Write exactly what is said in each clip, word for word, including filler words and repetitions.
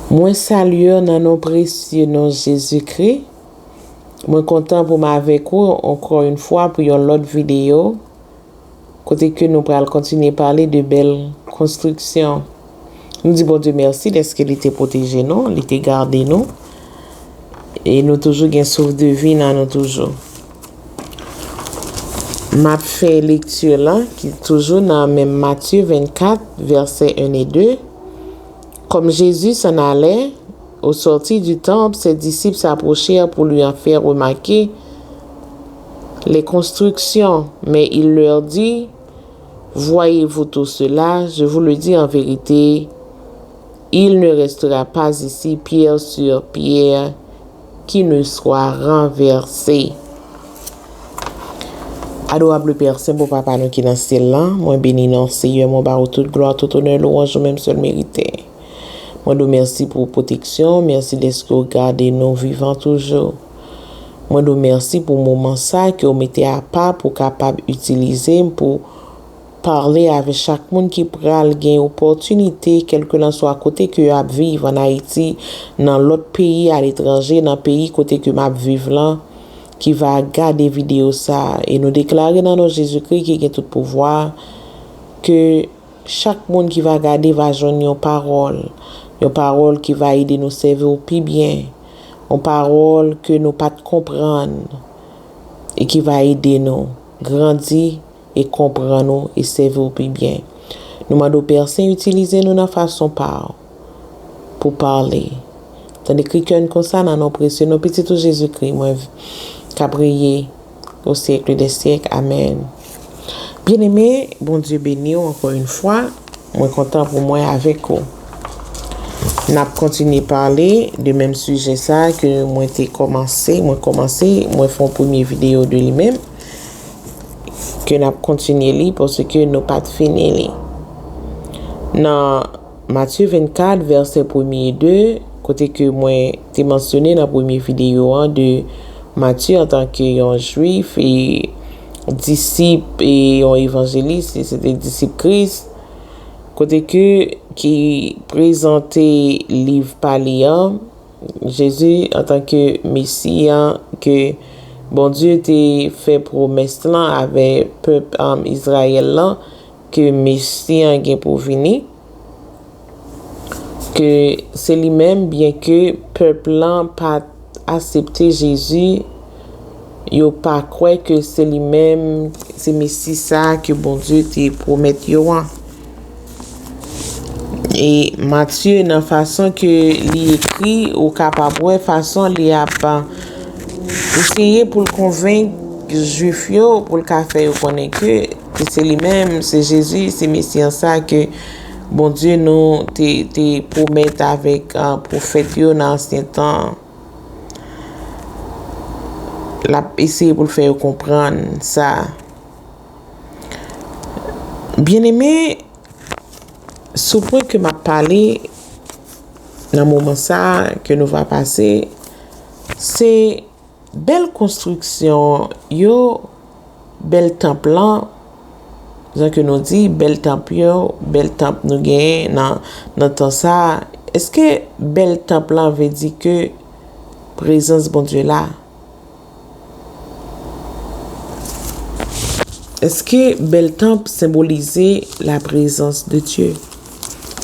Mwen salye w nan non presye non Jezikri. Mwen kontan pou m avèk ou ankò yon fwa pou yon lòt videyo, kote ke nou pral kontinye pale de bèl konstriksyon. Nou di Bondye mèsi dèske li te pwoteje nou, li te gade nou, e nou toujou gen souf de vi nan nou toujou. M ap fè lekti la, ki toujou nan menm Matye vennkat, vèsè en e de. Comme Jésus s'en allait, au sortir du temple, ses disciples s'approchèrent pour lui en faire remarquer les constructions, mais il leur dit, Voyez-vous tout cela ? Je vous le dis en vérité, il ne restera pas ici pierre sur pierre qui ne soit renversée. Adorab Pè sen, bon Papa nou ki nan syèl la, mwen beni non Seyè, mwen ba ou tout glwa, tout onè, lwanj ou menm sèl merite. Mwen di w mèsi pou pwoteksyon, mèsi dèske w gade nou vivan toujou. Mwen di w mèsi pou moman sa ke w mete apa pou w kapab itilize m pou pale avèk chak moun ki pral gen opòtinite, kèlkelanswa kote ke y ap viv, ann Ayiti, nan lòt peyi, aletranje, nan peyi kote ke m ap viv lan, ki va gade videyo sa a. E nou deklare nan non Jezikri ki gen tout pouvwa, ke chak moun ki va gade va jwenn yon pawòl, yon pawòl ki va ede nou sèvi w pi byen, yon pawòl ke nou pa t konprann e ki va ede nou grandi e konprann ou e sèvi w pi byen. Nou mande w Pè sen itilize nou nan fason pa w pou pale. Tande kri kè n konsa nan non presye non Pitit ou Jezikri, mwen k ap reye au siècle des siècles. Amèn. Byeneme, Bondye beni w ankò yon fwa. Mwen kontan pou mwen avèk ou. N ap kontinye pale de menm sijè sa a ke mwen te kòmanse. Mwen kòmanse, mwen fè yon premye videyo de li menm, ke n ap kontinye li paske nou pa t fini li. Nan Matye vennkat, vèsè premye e de, kote ke mwen te mansyone nan premye videyo an de Matye antanke yon Jwif e disip e yon evanjelis, e se te disip Kris, kote ke ki prezante liv pa li an, Jezi antanke Mesi an ke Bondye te fè pwomès lan avèk pèp, um, Izrayèl lan, ke Mesi an gen pou vini, ke se li menm, byenke pèp lan pa t aksepte Jezi, yo pa kwè ke se li menm, se Mesi sa a ke Bondye te pwomèt yo an. E Matye, nan fason ke li ekri, ou kapab wè fason li ap eseye pou l konvenk Jwif yo, pou l ka fè yo konnen ke, ke se li menm, se Jezi, se Mesi an sa ke Bondye nou te, te pwomèt avèk, ah, pwofèt yo nan ansyen tan. L ap eseye pou l fè yo konprann sa. Byeneme, sou pwen ke m ap pale nan moman sa a ke nou va pase, se bèl konstriksyon yo, bèl tanp lan, jan ke nou di, bèl tanp yo, bèl tanp nou genyen nan, nan tan sa a. Èske bèl tanp lan vle di ke prezans Bondye la? Èske bèl tanp senbolize la prezans de Dye?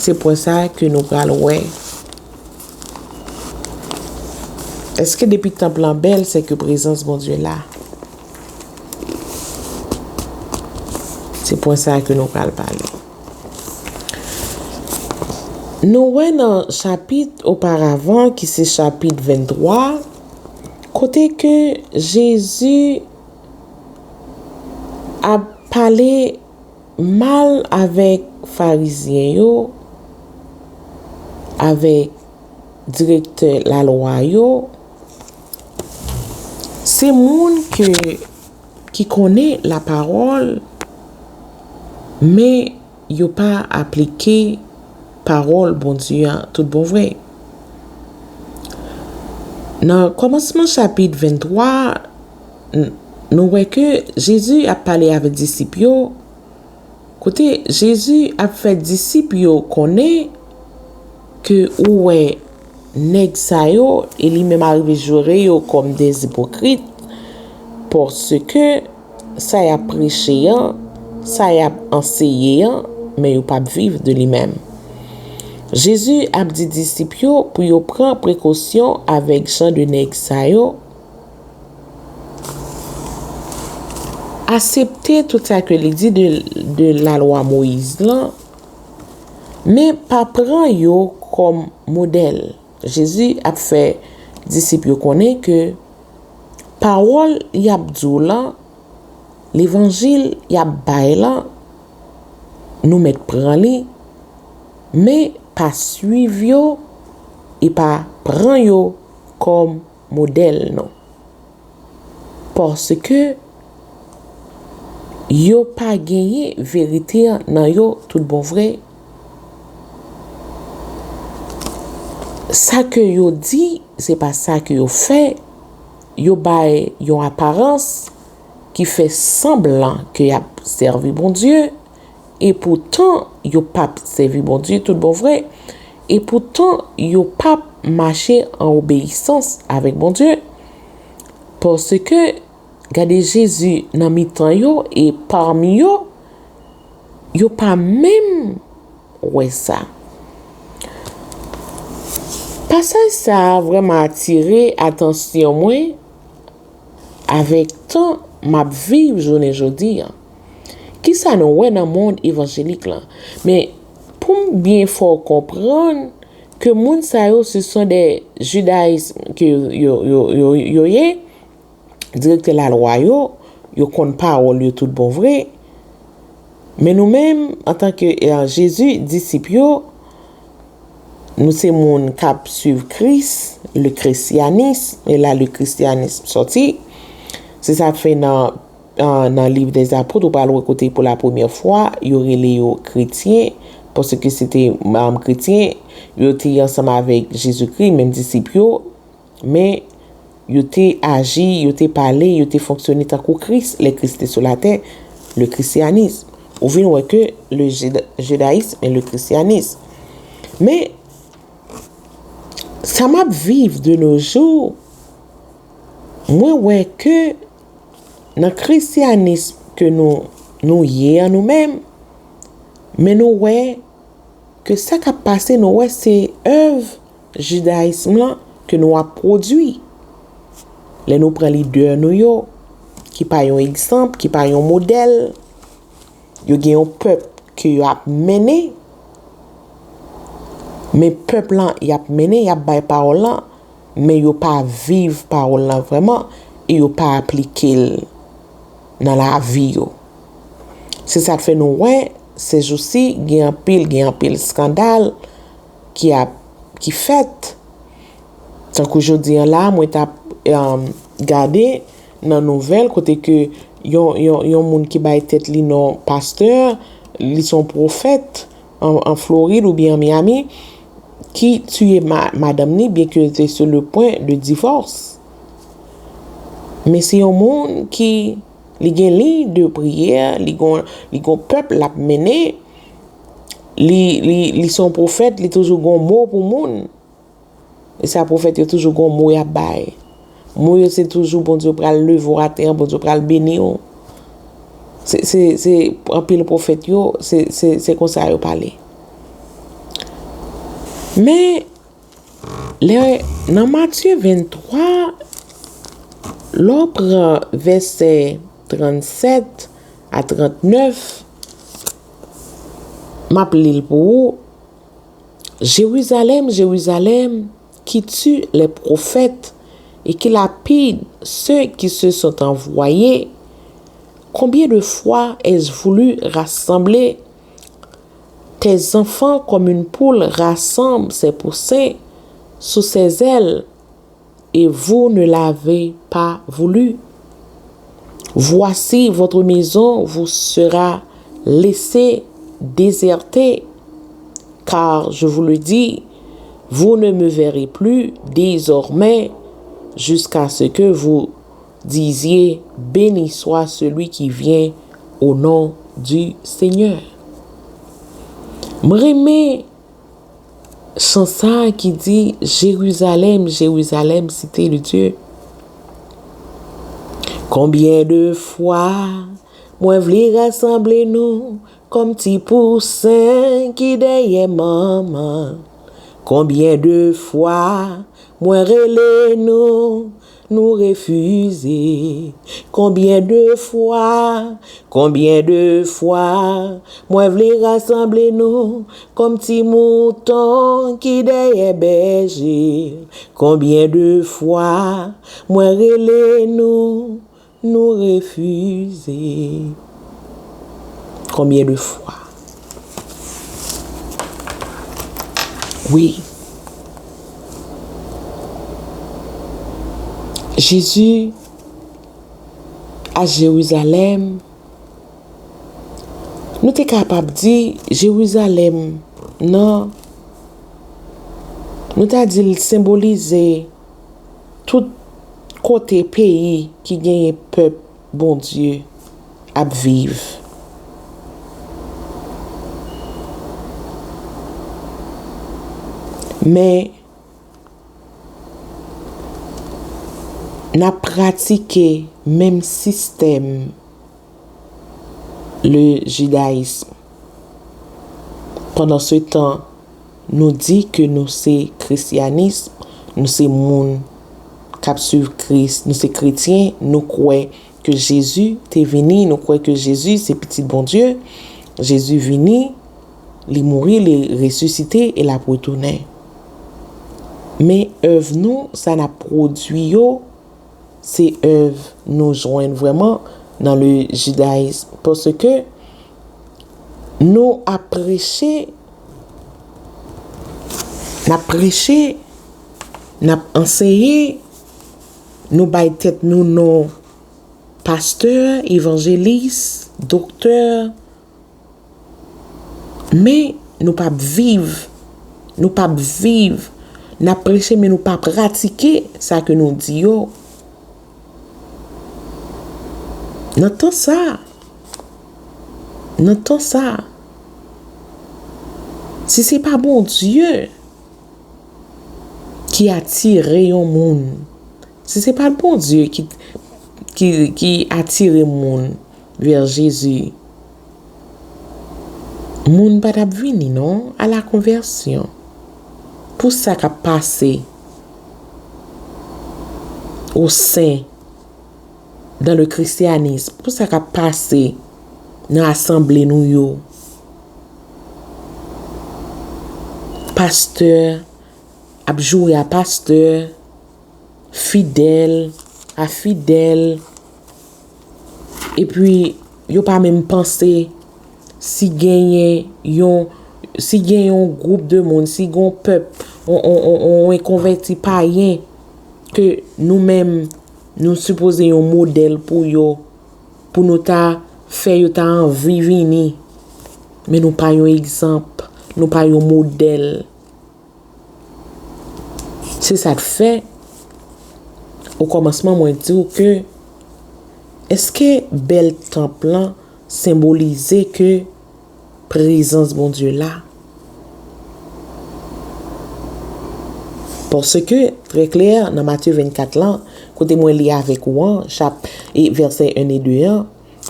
Se pwen sa ke nou pral wè. Èske depi tanp lan bèl, se ke prezans Bondye la? Se pwen sa ke nou pral pale. Nou wè nan chapit oparavan, ki se chapit venntwa, kote ke Jezi ap pale mal avèk Farizyen yo, avèk direktè lalwa yo, se moun ke, ki konnen lapawòl, men yo pa aplike pawòl Bondye a tout bon vre. Nan kòmansman chapit venntwa, n-, nou wè ke Jezi ap pale avèk disip yo, kote Jezi ap fè disip yo konnen ke ou wè nèg sa yo, e li menm arive joure yo kòm des ipokrit, paske sa y ap preche an, sa y ap anseye an, men yo p ap viv de li menm. Jezi ap di disip yo pou yo pran prekosyon avèk jan de nèg sa yo. Aksepte tout sa ke li di de, de lalwa Moyiz lan, men pa pran yo kòm modèl. Jezi ap fè disip yo konnen ke pawòl y ap di w lan, levanjil y ap bay lan, nou mèt pran li, men pa swiv yo e pa pran yo kòm modèl non. Paske yo pa genyen verite an nan yo tout bon vre. Sa ke yo di, se pa sa ke yo fè. Yo bay yon aparans ki fè sanblan ke y ap sèvi Bondye, e poutan yo p ap sèvi Bondye tout bon vre, e poutan yo p ap mache an obeyisans avèk Bondye, paske gade Jezi nan mitan yo e pami yo, yo pa menm wè sa. Pasaj sa a vrèman atire atansyon mwen avèk tan m ap viv jounen jodi a. Kisa nou wè nan mond evanjelik lan? Men, pou m byen fè w konprann ke moun sa yo, se son de jidayis ke yo, yo, yo, yo ye, direktè lalwa yo, yo konn pawòl yo tout bon vre. Men nou menm, antanke, eh, Jezi, disip yo, nou se moun k ap swiv Kris, le christianisme, e la le christianisme sòti. Se sa k fè nan, eh, nan Liv dè Apot, ou pral wè kote pou la premyè fwa, yo rele yo kretyen, paske se te, eh, kretyen, yo te ansanm avèk Jezikri, menm disip yo, men yo te aji, yo te pale, yo te fonksyone tankou Kris, lè Kris te sou latè, le christianisme. Ou vin wè ke le jida-, jidayism e le christianisme. Men, sa m ap viv de nos jours, mwen wè ke nan christianisme ke nou, nou ye an nou menm, men nou wè ke sa k ap pase, nou wè se èv jidayism lan ke nou ap pwodui. Lè nou pran lidè nou yo, ki pa yon egzanp, ki pa yon modèl, yo gen yon pèp ke y ap mennen, men pèp lan y ap mennen, y ap bay pawòl lan, men yo pa viv pawòl lan vrèman, e yo pa aplike l nan lavi yo. Se sa k fè nou wè, sèjousi, gen anpil, gen anpil eskandal ki ap, ki fèt. Tankou jodi an la, mwen t ap, em, gade nan nouvèl kote ke yon, yon, yon moun ki bay tèt li non pastè, li se yon pwofèt an, an Florid oubyen an Miami, ki tiye ma-, madanm li, byenke yo te sou le pwen de divòs. Men se yon moun ki, li gen liy de priyè, li gon, li gon pèp l ap mennen, li, li, li se yon pwofèt, li toujou gon mo pou moun. E sa pwofèt yo toujou gon mo y ap bay. Mo yo se toujou Bondye pral leve w atè an, Bondye pral beni w. Se, se, se anpil pwofèt yo, se, se, se konsa yo pale. Men, lè, nan Matye venntwa, lè w pran vèsè trannsèt a trantnèf, m ap li l pou ou. Jérusalem, Jérusalem, qui tue les prophètes et qui lapide ceux qui se sont envoyés, combien de fois ai-je voulu rassembler tes enfants comme une poule rassemble ses poussins sous ses ailes, et vous ne l'avez pas voulu. Voici, votre maison vous sera laissée désertée, car je vous le dis, vous ne me verrez plus désormais jusqu'à ce que vous disiez, béni soit celui qui vient au nom du Seigneur. M renmen Chan sa a ki di, Jérusalem, Jérusalem, cité de Dieu. Konbyen de fwa mwen vle rasanble nou kòm ti pousen ki dèyè manman. Konbyen de fwa mwen rele nou, nou refize. Konbyen de fwa, konbyen de fwa mwen vle rasanble nou kòm ti mouton ki dèyè bèje. Konbyen de fwa mwen rele nou, nou refize. Konbyen de fwa? Wi. Jezi a Jerizalèm, nou te kapab di Jerizalèm nan, nou ta di l senbolize tout kote, peyi ki genyen pèp Bondye ap viv. Men, n ap pratike menm sistèm, le jidayism. Pandan se tan, nou di ke nou se krisyanis, nou se moun k ap swiv Kris, nou se kretyen, nou kwè ke Jezi te vini, nou kwè ke Jezi se Pitit Bondye. Jezi vini, li mouri, li resisite e l ap retounen. Men èv nou, sa n ap pwodui yo, se èv nou jwenn vrèman nan le jidayism. Paske nou ap preche, n ap preche, n ap anseye, nou bay tèt nou non pastè, evanjelis, doktè, men nou p ap viv. Nou p ap viv. N ap preche, men nou pa pratike sa ke nou di yo. Nan tan sa, nan tan sa, si se pa Bondye ki atire yon moun, si se pa Bondye ki, ki, ki atire moun vè Jezi, moun pa t ap vini non a la konvèsyon. Pou sa k ap pase o sen, dans le christianisme, pou sa k ap pase nan asanble nou yo. Pastè ap joure a pastè, fidèl a fidèl, epi yo pa menm panse si genyen yon, si gen yon gwoup de moun, si gen yon pèp, yon, yon, yon, yon konvèti payen ke nou menm, nou sipoze yon modèl pou yo, pou nou ta fè yo ta anvi vini. Men nou pa yon egzanp, nou pa yon modèl. Se sa k fè, okòmansman, mwen di w ke, èske bèl tanp lan senbolize ke prezans Bondye la? Paske, trè klè, nan Matye vennkat lan, kote mwen li avèk ou an, chap, e vèsè en e de an,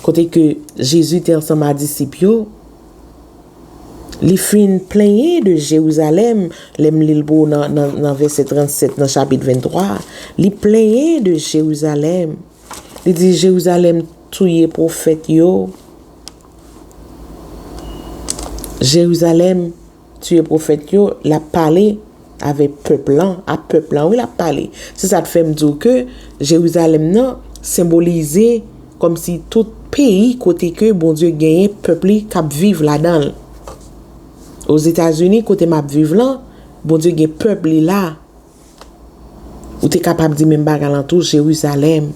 kote ke Jezi te ansanm a disip yo, li fin plenyen de Jerizalèm, lè m li l pou ou nan, nan, nan vèsè trannsèt nan chapit venntwa a, li plenyen de Jerizalèm. Li di, Jerizalèm touye pwofèt yo. Jerizalèm touye pwofèt yo, l ap pale avèk pèp lan, a pèp lan, wi, l ap pale. Se sa k fè m di w ke Jerizalèm nan senbolize kòmsi tout peyi kote ke Bondye genyen pèp li k ap viv ladan l. Ozetazini, kote m ap viv lan, Bondye gen pèp li la. Ou te kapab di menm bagay lan tou, Jerizalèm.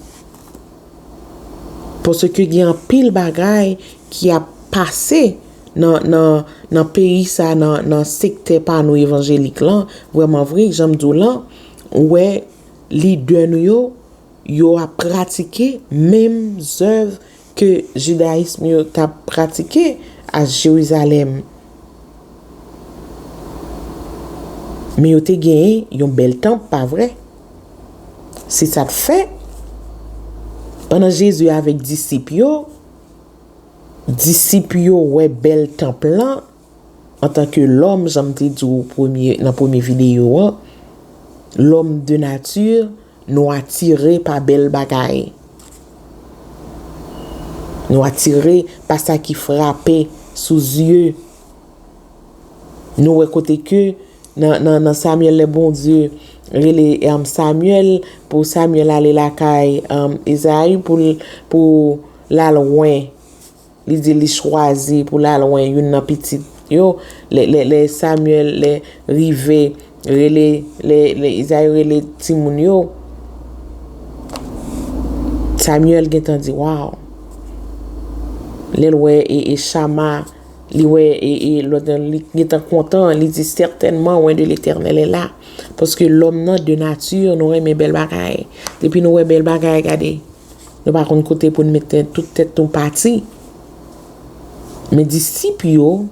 Paske gen anpil bagay ki ap pase nan, nan, nan peyi sa, nan, nan sektè pa nou evanjelik lan, vrèman vre, jan m di w lan, ou wè lidè nou yo, yo ap pratike menm zèv ke jidayism yo t ap pratike a Jerizalèm. Men yo te genyen yon bèl tanp, pa vre? Se sa k fè, pandan Jezi avèk disip yo, disip yo wè bèl tanp lan, antanke lòm, jan m te di w premye, nan premye videyo an, lòm de nati, nou atire pa bèl bagay. Nou atire pa sa ki frape sou zye. Nou wè kote ke nan, nan, nan Samyèl, lè Bondye rele, em, Samyèl, pou Samyèl ale lakay, em, Ezayi pou l, pou l al wen. Li di li chwazi pou l al wen youn nan pitit yo. Lè, lè, lè Samyèl, lè rive, rele, lè, lè Izayi rele timoun yo, Samyèl gentan di, waw. Lè l wè e, e Chama, li wè e, e lòt nan, li gentan kontan, li di, sètènman, wen de Letènèl è la. Paske lòm nan, de nati, nou renmen bèl bagay. Depi nou wè bèl bagay, gade. Nou pa konn kote pou n met tèt, tout tèt nou pati. Men disip yo,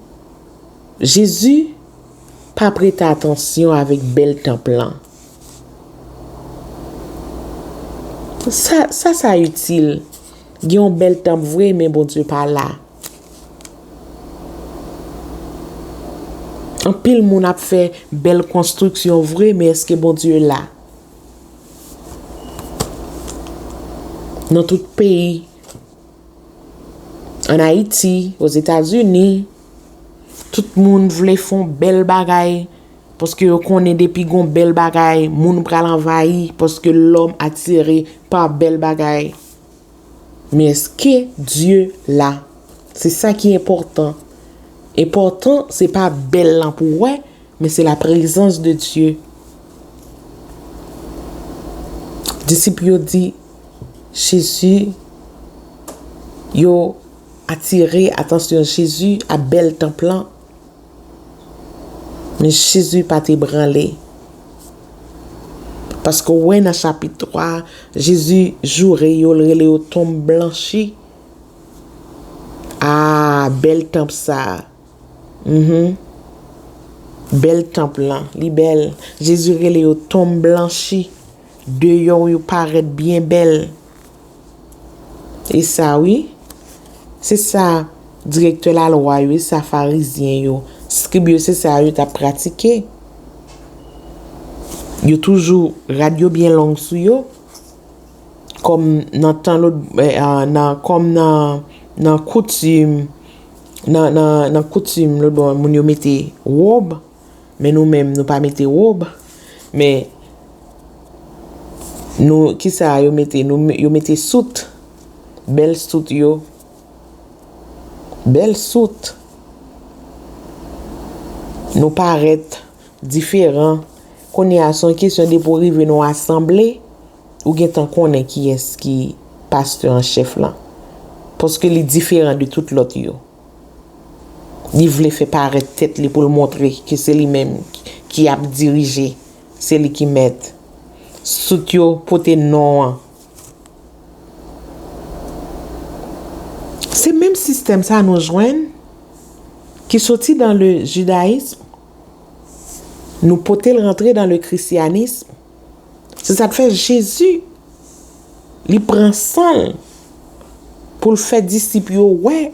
Jezi pa prete atansyon avèk bèl tanp lan. Sa, sa, sa itil? Gen yon bèl tanp vre, men Bondye pa la. Anpil moun ap fè bèl konstriksyon vre, men èske Bondye la? Nan tout peyi, ann Ayiti, Ozetazini, tout moun vle fè yon bèl bagay, paske yo konnen depi gon bèl bagay, moun pral anvayi, paske lòm atire pa bèl bagay. Men èske Dye la? Se sa ki enpòtan. Enpòtan, se pa bèl lan pou wè, men se la prezans de Dye. Disip yo di Jezi, yo atire atansyon Jezi a bèl tanp lan. Men Jezi pa t ebranle. Paske w wè nan chapit twa, Jezi joure yo, l rele yo tonm blanchi. Ah, bèl tanp sa a. Mhm. Bèl tanp lan, li bèl. Jezi rele yo tonm blanchi. Deyò yo parèt byen bèl. E sa, wi. Se sa direktè lalwa yo, e sa farizyen yo, skrib yo, se sa yo t ap pratike. Yo toujou, rad yo byen long sou yo. Kòm nan tan lòt, eh, ah, nan, kòm nan, nan koutim, nan, nan, nan koutim lòt bò, moun yo mete wòb, men nou menm, nou pa mete wòb. Men nou, kisa yo mete? Nou, yo mete sout. Bèl sout yo. Bèl sout. Nou parèt diferan. Kounye a, se yon kesyon de pou rive nan yon asanble, ou gentan konnen kiyès ki pastè an chèf lan. Paske li diferan de tout lòt yo. Li vle fè parèt tèt li pou l montre ke se li menm ki ap dirije, se li ki mèt. Sout yo pote non an. Se menm sistèm sa nou jwenn ki soti dans le judaïsme, nou pote l rantre dans le christianisme. Se sa k fè Jezi, li pran san l pou l fè disip yo wè,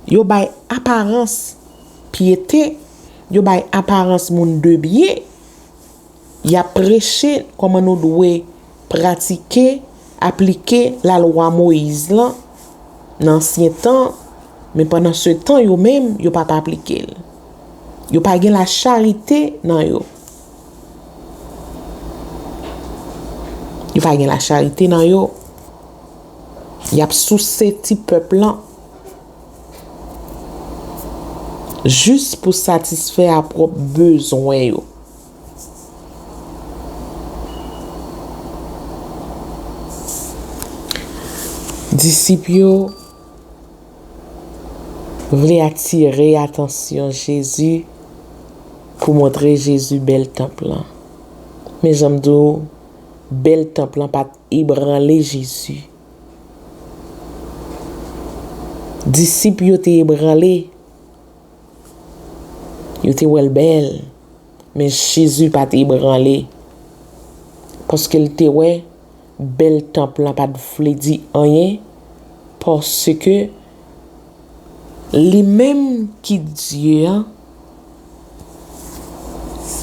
yo bay aparans pyete, yo bay aparans moun de byen, y ap preche kòman nou dwe pratike, aplike lalwa Moyiz lan nan ansyen tan, men pandan se tan, yo menm, yo p ap aplike l. Yo pa gen lacharite nan yo. Yo pa gen lacharite nan yo. Y ap souse ti pèp lan jis pou satisfè a pwòp bezwen yo. Disip yo vle atire atansyon Jezi pou montre Jezi bèl tanp lan. Men jan m di w, bèl tanp lan pa t ebranle Jezi. Disip yo te ebranle. Yo te wè l bèl. Men Jezi pa t ebranle, paske l te wè bèl tanp lan pa t vle di anyen, paske li menm ki Dye a,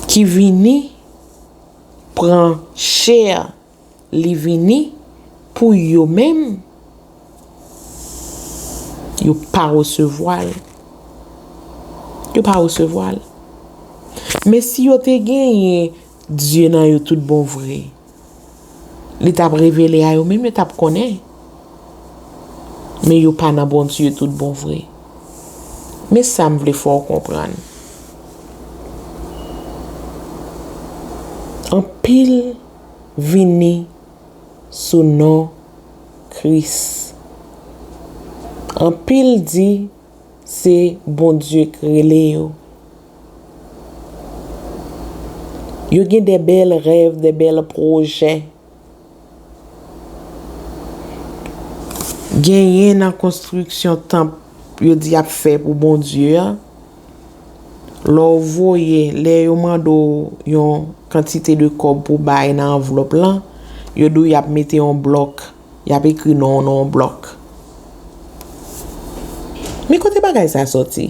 ki vini pran chè, li vini pou yo menm, yo pa resevwa l. Yo pa resevwa l. Men si yo te genyen Dye nan yo tout bon vre, li t ap revele a yo menm, yo t ap konnen. Men yo pa nan Bondye tout bon vre. Men sa m vle fè w konprann. Anpil vini sou non Kris. Anpil di se Bondye k rele yo. Yo gen de bèl rèv, de bèl pwojè. Genyen nan konstriksyon tanp yo di y ap fè pou Bondye a. Lè w voye, lè yo mande w yon kantite de kòb pou bay nan anvlòp lan, yo di w y ap mete yon blòk, y ap ekri non w nan yon blòk. Men kote bagay sa soti?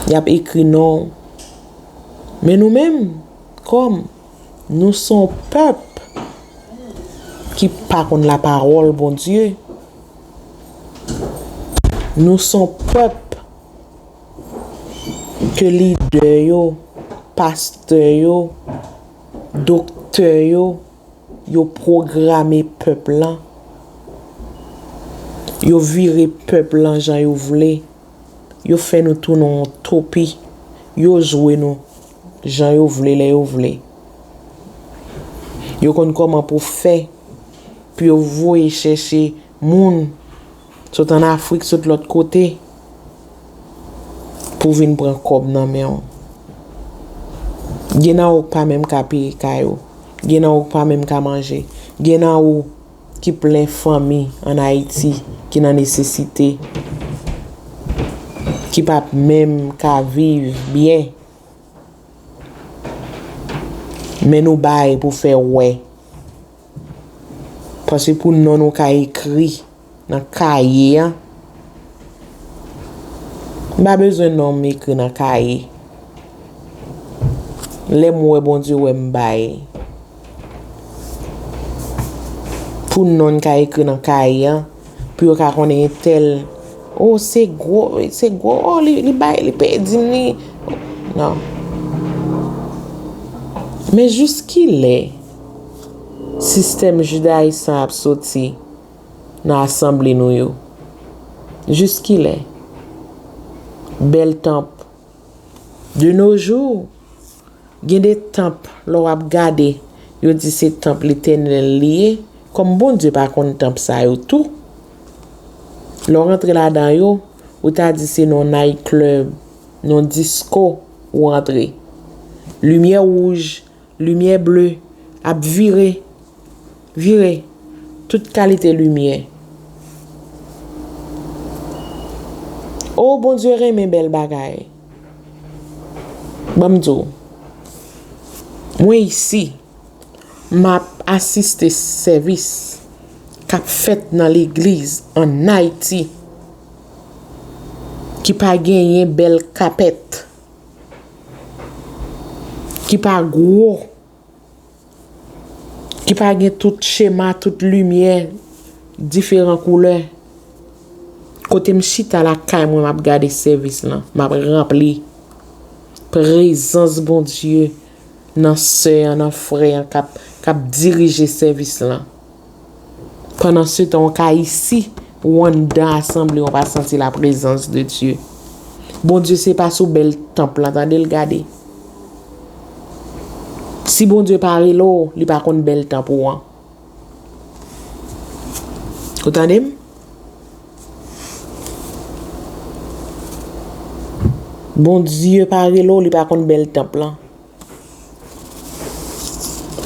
Y ap ekri non w. Men nou menm, kòm nou se yon pèp ki pa konn lapawòl Bondye, nou se yon pèp ke lidè yo, pastè yo, doktè yo, yo pwograme pèp lan. Yo vire pèp lan jan yo vle. Yo fè nou tounen yon topi. Yo jwe nou jan yo vle, lè yo vle. Yo konn kòman pou fè pou yo voye chèche moun sot ann Afrik, sot lòt kote, pou vin pran kòb nan men w. Gen nan ou k pa menm ka peye kay ou. Gen nan ou k pa menm ka manje. Gen nan ou ki plen fanmi ann Ayiti ki nan nesesite, ki p ap menm ka viv byen. Men nou bay pou fè wè. Paske pou non nou ka ekri nan kaye a, m pa bezwen non m ekri nan kaye. Lè m wè Bondye wè m bay. Pou non n ka ekri nan kaye a, pou yo ka konnen entèl, o, se gwo, se gwo, o, li, li bay, li peye dim li. Non. Men jiskilè sistèm jidayis lan ap soti nan asanble nou yo? Jiskilè? Bèl tanp. De nos jours, gen de tanp, lè w ap gade, yo di se tanp Letènèl li ye, kòm Bondye pa konn tanp sa yo tou. Lè w rantre ladan yo, ou ta di se nan night club, nan disko ou rantre. Limyè wouj, limyè ble ap vire, vire, tout kalite limyè. O, Bondye renmen bèl bagay. Ban m di w, mwen isi, m ap asiste sèvis k ap fèt nan legliz ann Ayiti, ki pa genyen bèl kapèt, ki pa gwo, ki pa gen tout chema, tout limyè, diferan koulè. Kote m chita lakay mwen, m ap gade sèvis lan, m ap ranpli prezans Bondye nan sè an, nan frè an k ap, k ap dirije sèvis lan. Pandansetan, w ka isi, ou anndan asanble, w pa santi la présence de Dieu. Bondye se pa sou bèl tanp lan, tande l gade. Si Bondye pa rele w, li pa konn bèl tanp ou an. Ou tande m? Bondye pa rele w, li pa konn bèl tanp lan.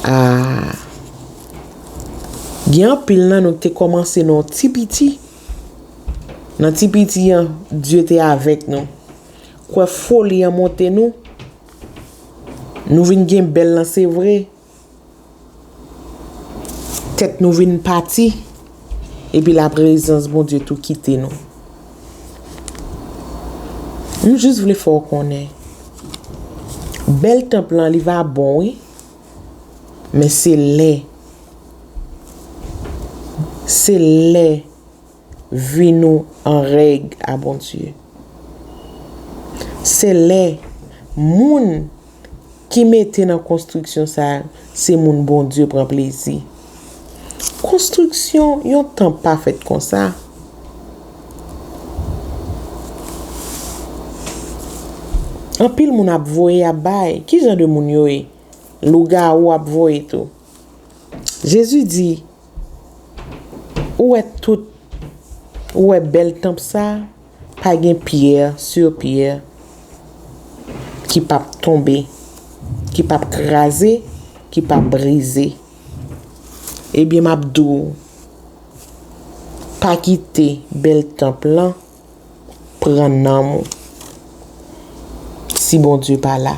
Ah. Gen anpil nan nou ki te kòmanse nan yon ti piti. Nan ti piti an, Dye te avèk nou. Kwè foli an monte nou. Nou vin gen bèl lan, se vre. Tèt nou vin pati. Epi laprezans Bondye tou kite nou. M jis vle fè w konnen. Bèl tanp lan, li va bon, wi. Men se lè. Se lè vi nou an règ a Bondye. Se lè moun ki mete nan konstriksyon sa a, se moun Bondye pran plezi. Konstriksyon yon tanp pa fèt konsa. Anpil moun ap voye, ap bay. Ki jan de moun yo ye? Lougawou ap voye tou. Jezi di, ou wè tout, ou wè bèl tanp sa, pa gen pyè sou pyè ki p ap tonbe, ki p ap kraze, ki p ap brize. Ebyen, m ap di w, pa kite bèl tanp lan pran nanm ou. Si Bondye pa la,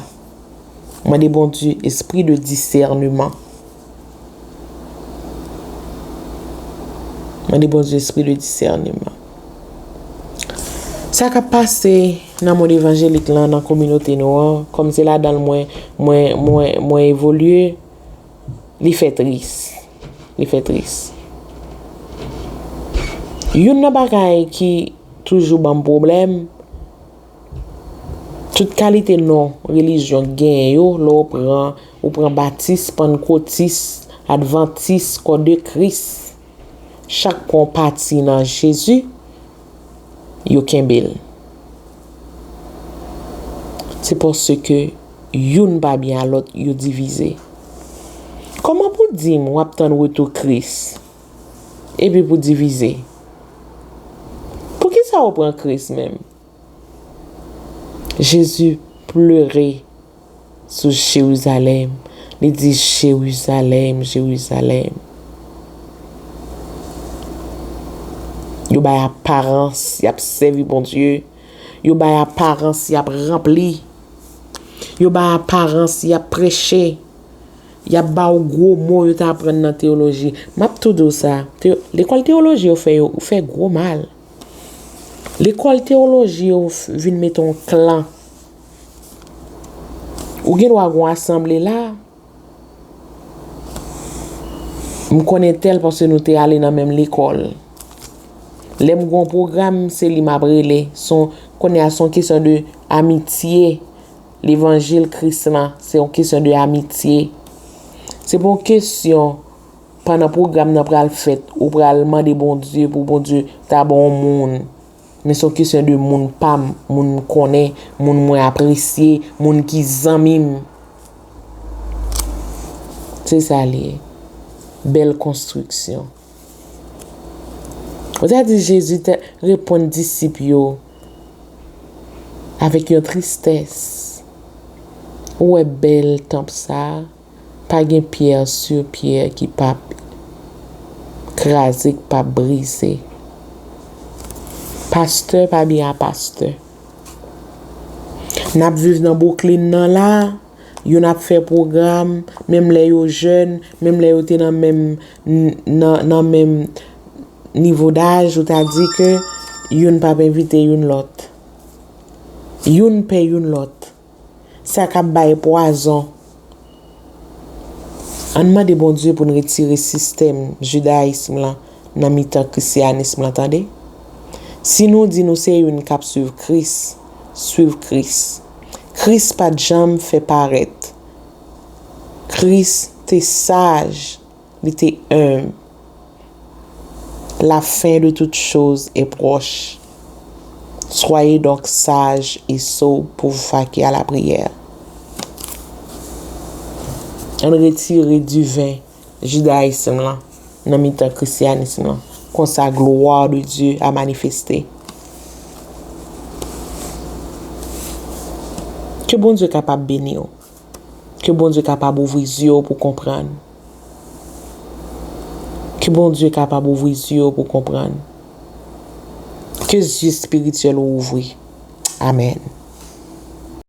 mande Bondye espri de disèneman. Mande Bondye espri de disèneman. Sa k ap pase nan mond evanjelik lan, nan kominote nou an, kòm se ladan l mwen, mwen, mwen, mwen evolye, li fè tris. Li fè tris. Youn nan bagay ki toujou ban m pwoblèm, tout kalite non relijyon k genyen yo, lè w pran, ou pran batis, pannkotis, advantis, kò de Kris, chak pran pati nan Jezi, yo kenbe l. Se paske youn pa byen a lòt, yo divize. Kòman pou di m w ap tann retou Kris, epi pou divize? Poukisa w pran Kris menm? Jezi pleure sou Jerizalèm. Li di, Jerizalèm, Jerizalèm. Yo bay aparans, y ap sèvi Bondye. Yo bay aparans, y ap ranpli. Yo bay aparans, y ap preche. Y ap ba w gwo mo yo te aprann nan teyoloji. M ap tou di w sa, te-, lekòl teyoloji yo fè yo, yo fè gwo mal. Lekòl teyoloji yo f-, vin mete yon klan. Ou gen dwa gen yon asanble la. M konnen tèl paske nou te ale nan menm lekòl. Lè m gen yon pwogram, se li m ap rele. Se yon, kounye a, se yon kesyon de amitye. Levanjil Kris lan, se yon kesyon de amitye. Se pa yon kesyon pandan pwogram nan pral fèt, ou pral mande Bondye pou Bondye ta ba w yon moun. Men se yon kesyon de moun pa m, moun m konnen, moun mwen apresye, moun ki zanmi m. Se sa l ye. Bèl konstriksyon. Ou ta di Jezi te reponn disip yo avèk yon tristès. Ou wè bèl tanp sa a? Pa gen pyè sou pyè ki p ap kraze, ki p ap brize. Pastè pa byen a pastè. N ap viv nan Brooklyn nan la, youn ap fè pwogram, menm lè yo jèn, menm lè yo te nan menm, nan, nan menm nivo daj, ou ta di ke youn p ap envite youn lòt. Youn pè youn lòt. Sa k ap bay pwazon. Ann mande Bondye pou n retire sistèm jidayism lan nan mitan krisyanism lan, tande. Si nou di nou se youn k ap swiv Kris, swiv Kris. Kris pa t janm fè parèt. Kris te saj, li te enb. La fin de toutes choses est proche. Soyez donc sages et sobres pour vous vaquer à la prière. Ann retire diven jidayism lan nan mitan krisyanism lan. Konsa, glwa de Dye a manifeste. Ke Bondye kapab beni w. Ke Bondye kapab ouvri zye w pou konprann. Ke Bondye kapab ouvri zye w pou konprann. Ke zye espirityèl ou ouvri. Amèn.